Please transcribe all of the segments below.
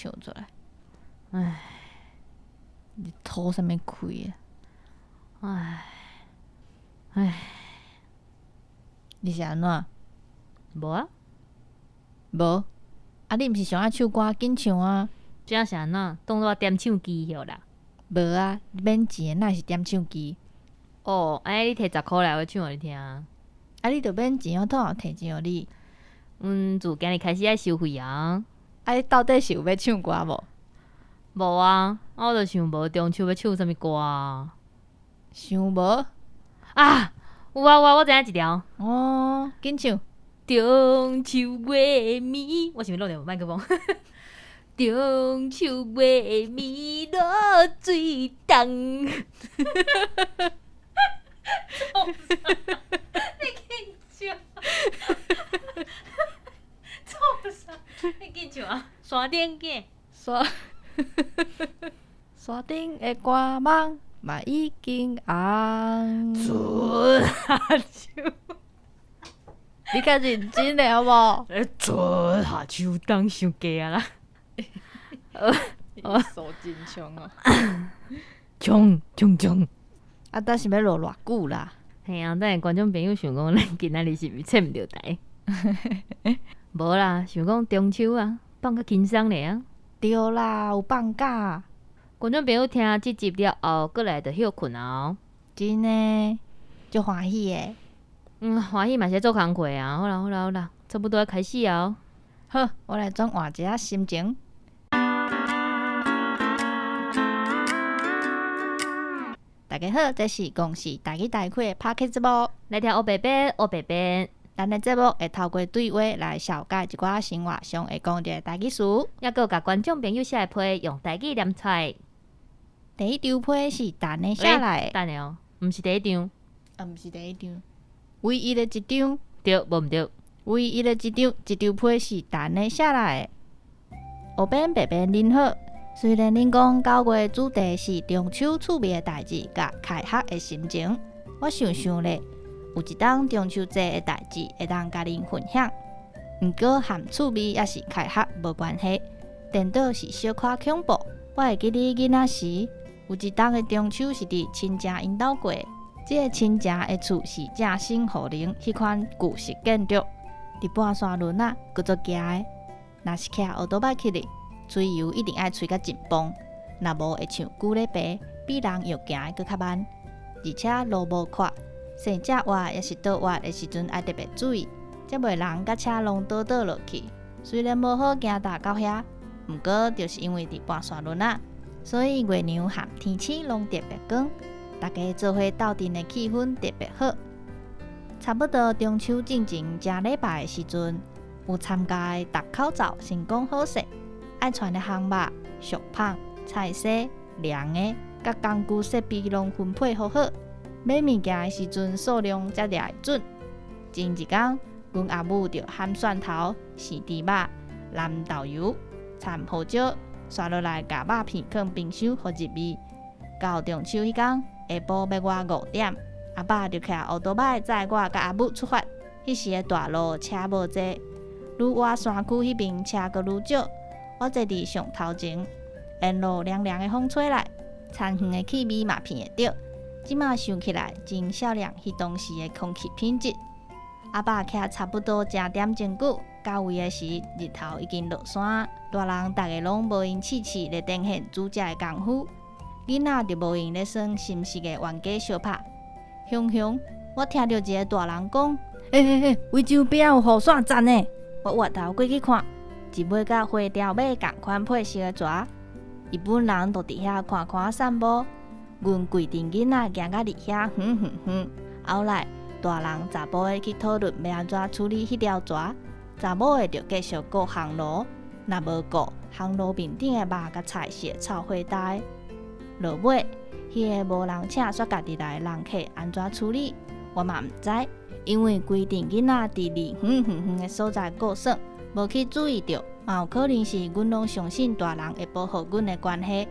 唱出來。唉，你吐啥物氣啊？唉，唉，你是按怎？無啊。無？啊，你毋是上愛唱歌，緊唱啊！這是按怎？當做我點唱機曉啦？無啊，免錢的，哪是點唱機？哦，按呢你提10箍來，我唱予你聽。啊，你著免錢，我當然提錢予你。阮自今日開始愛收費啊！啊，你到底是有欲唱歌無？無啊，啊我就想無中秋欲唱啥物歌啊？想無？啊，有啊有啊，我知影一條。哦，緊唱。中秋月暝，我是毋是挵著麥克風？中秋月暝露水重。你緊唱？創啥？你緊唱啊！山頂見。山頂的歌夢嘛已經紅。春夏秋。你較認真咧好無？春夏秋冬傷低啊啦！手真強啊！衝衝衝！啊，等是欲錄偌久啦？嘿啊，等下觀眾朋友想講，咱今仔日是毋是切毋著台？無啦，想講中秋啊，放較輕鬆咧啊。對啦，有放假。觀眾朋友聽這集了後，閣來就歇睏啊！哦，真的，足歡喜的。嗯，歡喜嘛是做工課啊。好啦好啦好啦，差不多愛開始啊！好，我來轉換一下心情。大家好，這是公視台語台開的 Podcast 節目，來聽烏白白烏白白。咱的節目會透過對話來紹介一寡生活上會講著的台語詞，猶閣有共觀眾朋友寫的批用台語念出來。第一張批是陳的寫來的。等下哦，毋是第一張。啊，毋是第一張，唯一的一張。對，無毋對。唯一的一張，這張批是陳的寫來的。烏編白編恁好，雖然恁講9月主題是中秋趣味的代誌佮開學的心情，我想想咧，有一當中秋節的代誌會當共恁分享。毋過和趣味抑是開學無關係，顛倒是小可恐怖。我會記得囡仔時，有一冬的中秋是佇親情𪜶兜過的。這个親情的厝是正新雨林彼款舊式建築，佇半山崙仔，閣足崎的。若是騎歐多擺去哩，吹油一定愛吹甲盡崩，若無會像久咧爬，比人用行的閣較慢，而且路無闊，生正活抑是倒活的時陣愛特別注意，才袂人佮車攏倒倒落去。雖然無好行達到遐，毋過就是因為佇半山崙仔，所以月娘和天星攏特別光，大家做伙鬥陣的氣氛特別好。差不多中秋進前誠禮拜的時陣，有參加的戴口罩先講好勢，愛穿的項目、熟麭、菜色、涼的，佮工具設備攏分配予好。買物件的時陣數量才掠會準。前一工，阮阿母就蚶蒜頭、生豬肉、淋豆油、摻胡椒，煞落來共肉片囥冰箱，予入味。到中秋彼工，下晡欲外5點，阿爸就騎烏多擺載我佮阿母出發。彼時的大路車無濟，愈倚山區彼邊車閣愈少。我坐佇上頭前，沿路涼涼的風吹來，田園的氣味嘛鼻會著。這馬想起來，真想念彼當時的空氣品質。阿爸騎差不多誠點鐘久，到位的時，日頭已經落山，大人逐个攏無閒試試咧展現煮食的功夫，囡仔就無閒咧耍心事的冤家相拍。雄雄，我聽著一个大人講：欸欸欸，圍洲邊仔有雨傘讚呢！我回頭過去看，一尾佮花雕馬仝款配色的蛇，一般人都佇遐看看散步。阮規陣囡仔行到佇遐遠遠遠，後來大人查埔的去討論欲按怎處理彼條蛇，查某的就繼續顧烘爐，若無顧烘爐面頂的肉佮菜是會臭火焦的。落尾，彼个無人請煞家己來的人客按怎處理，我嘛毋知，因為規陣囡仔佇離遠遠遠的所在顧耍，無去注意著，嘛有可能是阮攏相信大人會保護阮的關係。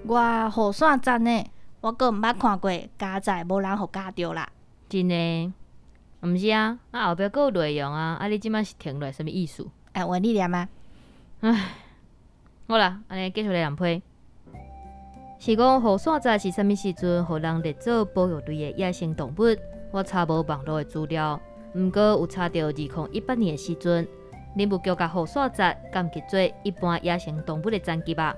我雨傘讚呢，我閣毋捌看過加載無人予咬著啦。真的？毋是啊，啊後壁閣有內容啊，啊你這馬是停落來啥物意思？欸，換你念啊。唉，好啦，按呢繼續來人批。是講雨傘節是啥物時陣，予人列做保育類的野生動物？我查無網路的資料，毋過有查著2018年的時陣，林務局共雨傘節降級做一般野生動物的層級啊。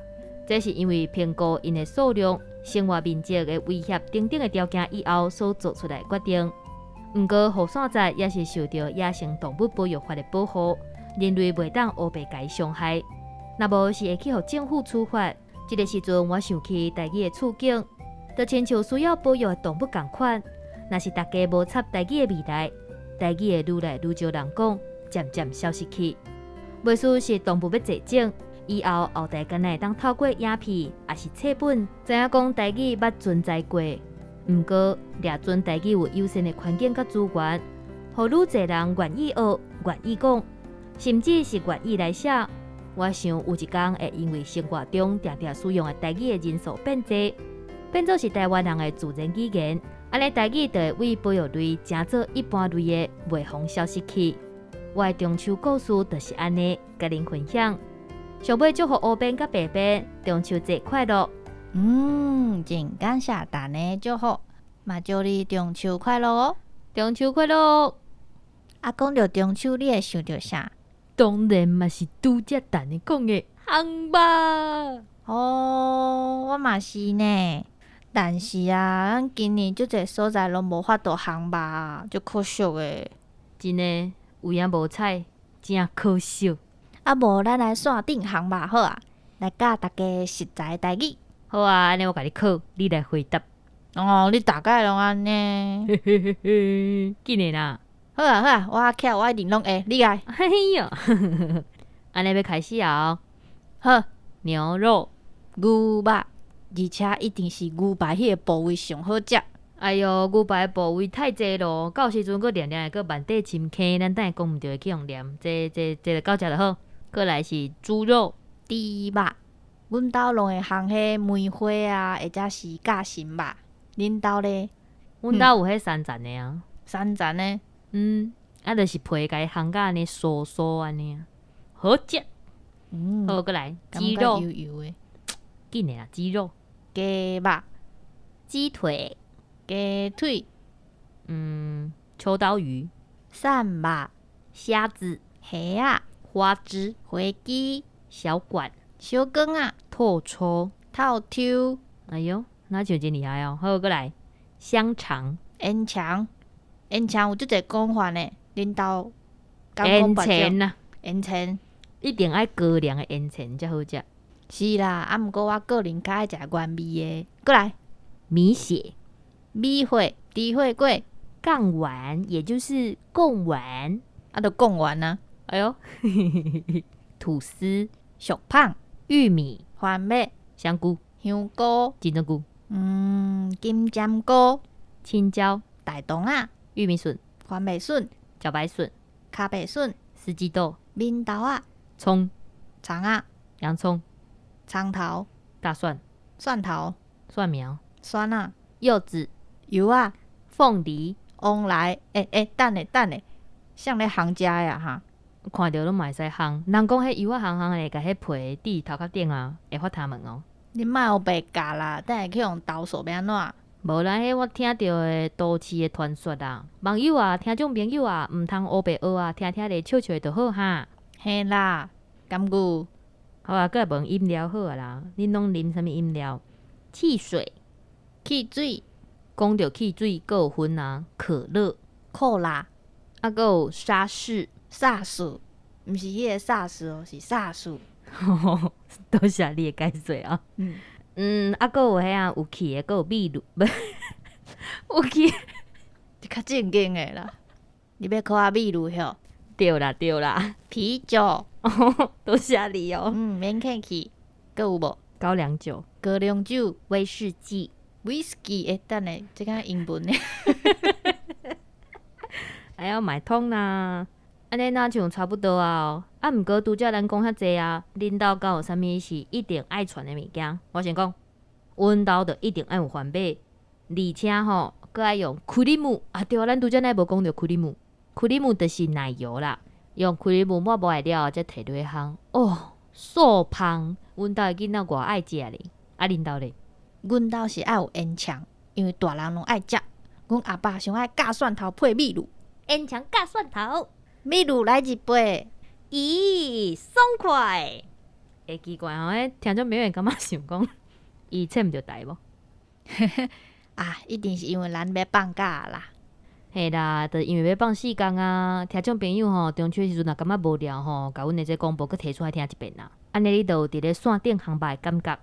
這是因為評估𪜶的數量、生活面積的威脅等等的條件以後所做出來的決定。毋過雨傘節也是受著野生動物保育法的保護，人類袂當烏白共伊傷害，若無是會去予政府處罰。這个時陣，我想起台語的處境，就親像需要保育的動物仝款。若是大家無插台語的未來，台語會愈來愈少人講，漸漸消失去。袂輸是動物欲絕種，以後後代敢若會當透過影片，抑是冊本，知影講台語捌存在過。毋過，掠準台語有友善的環境佮資源，予愈濟人願意學、願意講，甚至是願意來寫。我想有一工會因為生活中定定使用的台語的人數變濟，變做是台灣人的自然語言，按呢台語就會為保育類成做一般類的，袂予消失去。我的中秋故事就是按呢，共恁分享。上尾祝福烏邊佮白邊中秋節快樂。嗯，真感謝大家祝福，嘛祝你中秋快樂哦！中秋快樂！啊，講著中秋，你會想著啥？當然嘛是拄才等你講的烘肉。哦，我嘛是呢。但是啊，咱今年足濟所在攏無法度烘肉，足可惜的。真的，有影無彩，真可惜。啊，無咱來線頂烘肉好啊，來教大家實在台語。好啊，按呢我共你考，你來回答。哦，你逐擺攏按呢。嘿嘿嘿嘿，緊的啦。好啊好啊，我徛我一定攏會，你來。哎喲，按呢欲開始啊！好，牛肉、牛肉，而且一定是牛排彼個部位上好食。哎喲，牛排部位太濟咯，到時陣閣念念會閣萬塊深坑，咱等下講毋著會去予念。這這這就到遮就好。過來是豬肉、豬肉，阮兜攏會烘彼梅花啊，或者是夾心肉。恁兜咧？阮兜有彼三層的啊。三層的？嗯，啊，就是皮共伊烘甲按呢酥酥按呢，好食。好，過來雞肉，油油的，緊的啦，雞肉、雞肉、雞腿、雞腿，秋刀魚、鱔肉、蝦子、蝦仔、花枝、花枝、小管、小管仔、透抽、透抽。哎喲，若像真厲害哦。好，過來香腸、煙腸。煙腸有足濟講法呢，恁兜煙腸啊，煙腸一定愛高粱的煙腸才好食。是啦，啊，毋過我個人較愛食原味的。過來，米血、米血、豬血粿、貢丸，也就是貢丸，啊，就貢丸啊。哎喲，吐司、俗麭、玉米、番麥、香菇、香菇、金針菇、金針菇、青椒、大腸仔。玉米筍、番麥筍、茭白筍、跤白筍、四季豆、扁豆仔、蔥、蔥仔、洋蔥、蔥頭、大蒜、蒜頭、蒜苗、蒜仔、柚子、柚仔、鳳梨、旺來。欸欸，等下等下，啥咧烘食的啊哈？看著攏嘛會使烘。人講彼柚仔烘烘的，共彼皮佇頭殼頂啊，會發頭毛哦。你莫烏白共啦，等下去予投訴欲按怎？無啦，彼我聽著的都市的傳說啦。網友啊，聽眾朋友啊，毋通烏白學啊，聽聽咧笑笑就好哈。嘿啦，甘牛。好啊，閣來問飲料好啊啦。恁攏啉啥物飲料？汽水、汽水。講著汽水，閣有分啊，可樂、可樂，啊，閣有沙士、薩士，毋是彼個薩士哦，是薩士。多謝你的解說啊。嗯，啊，閣有彼啊，有氣的，閣有秘魯，無有氣，較正經的啦。你欲考我秘魯吼？對啦對啦，啤酒，多謝你哦。嗯，免客氣。閣有無？高粱酒、高粱酒、威士忌、威士忌。欸，等下，這敢英文的。哎呀，買通啦。按呢若像差不多啊。啊，毋過拄才咱講遐濟啊，恁兜敢有啥物是一定愛傳的物件？我先講，阮兜就一定愛有番麥，而且吼，閣愛用クリーム啊，對啊，咱拄才乃無講著クリーム，クリーム就是奶油啦，用クリーム抹薄了後，才提落去烘，哦，素芳，阮兜的囡仔偌愛食咧，啊，恁兜咧？阮兜是愛有煙腸，因為大人攏愛食。阮阿爸上愛咬蒜頭配米露，煙腸咬蒜頭，米露來一杯。咦，爽快！會奇怪吼，彼聽眾朋友感覺想講，伊切毋著台無？啊，一定是因為咱欲放假啦。嘿啦，就是因為欲放四工啊！聽眾朋友吼，中秋的時陣若感覺無聊吼，共阮的這廣播閣提出來聽一遍啦。按呢你就有佇咧線頂烘肉的感覺。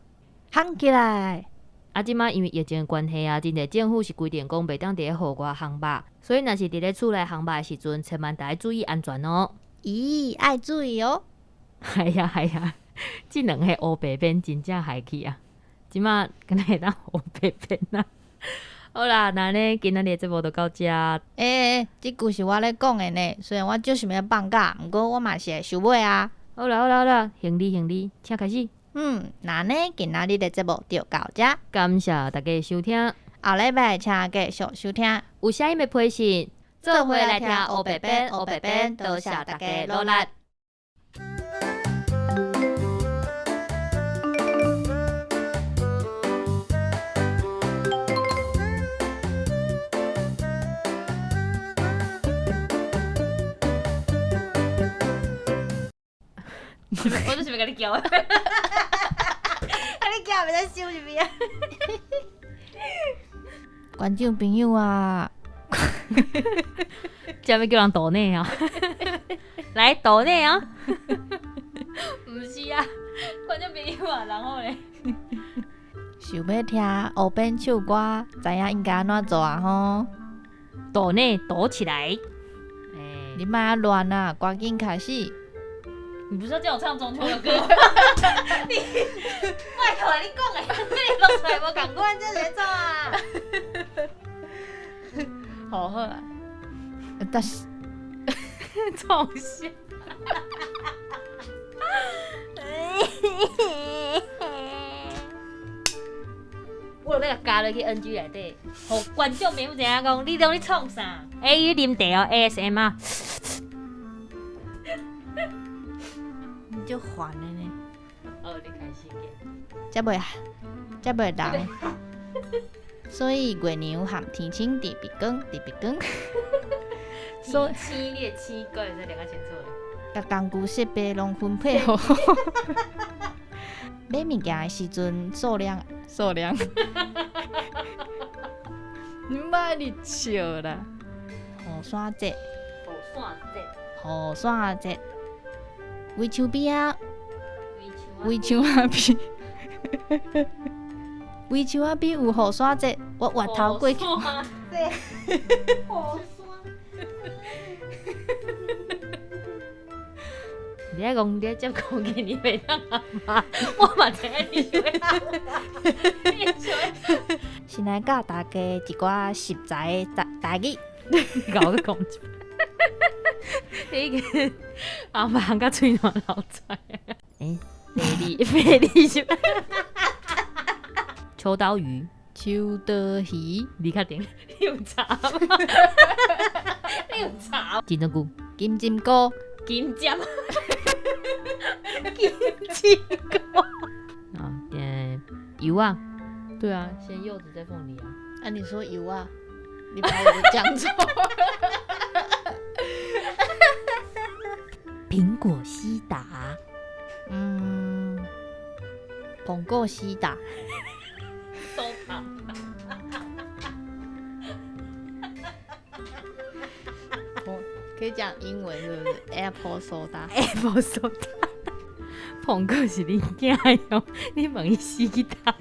烘起來！啊，這擺因為疫情的關係啊，真濟政府是規定講袂當佇咧戶外烘肉，所以若是佇咧厝內烘肉的時陣，千萬著愛注意安全哦。咦，愛注意哦。係啊係啊，這兩个烏白變真正害去啊！這擺敢若會當烏白變啊？好啦，那按呢今仔日的節目就到遮。欸欸欸，這句是我咧講的呢。雖然我足想欲放假，毋過我嘛是會收尾啊。好啦好啦好啦，行你行你，請開始。嗯，那按呢今仔日的節目就到遮。感謝大家的收聽。後禮拜請繼續收聽。有啥物的批信，做伙來聽烏白變，烏白變，多謝大家努力。我就是欲共你叫。啊！你叫袂使收入去啊！觀眾朋友啊，這欲叫人抖內啊？來抖內啊！毋是啊，觀眾朋友啊，然後咧，想欲聽烏變唱歌，知影應該按怎做啊？吼，抖內抖起來！欸，你莫仔亂啊，趕緊開始！你不是要叫我唱中秋的歌嗎？你拜託你講的，你錄出來無仝款，這是創啊？好好啊，但是創啥？我有欲共加落去 NG 內底，予觀眾朋友知影講，你攏咧創啥？欸，你啉茶哦，ASMR。你足煩的呢。哦，你開始嘅。這袂，這袂人。所以月娘和天星特別光，特別光。所以星，你的星，閣會使念較清楚。共工具設備攏分配好。買物件的時陣數量數量。你莫咧笑啦！雨傘節。雨傘節。雨傘節。圍牆邊仔。圍牆仔邊。圍牆仔邊有雨傘節，我越頭過去。雨傘你愛講，你愛接講今年袂當阿媽，我嘛知影你想欲按怎，你想欲。先來教大家一寡食材的台語。你共我閣講一擺。你已經阿媽甲喙瀾流出來。欸，白里白里是。秋刀魚。秋刀魚。你確定？你有查嗎？你有查？金針菇。金針菇。金針。金針菇。啊，點柚仔。對啊，先柚子再鳳梨啊。啊，你說柚仔，你把我的講錯。蘋果西打。嗯，蘋果西打。收藏。可以講英文是不是？Apple soda。 Apple soda。蘋果是恁囝的哦，你問伊死去佗。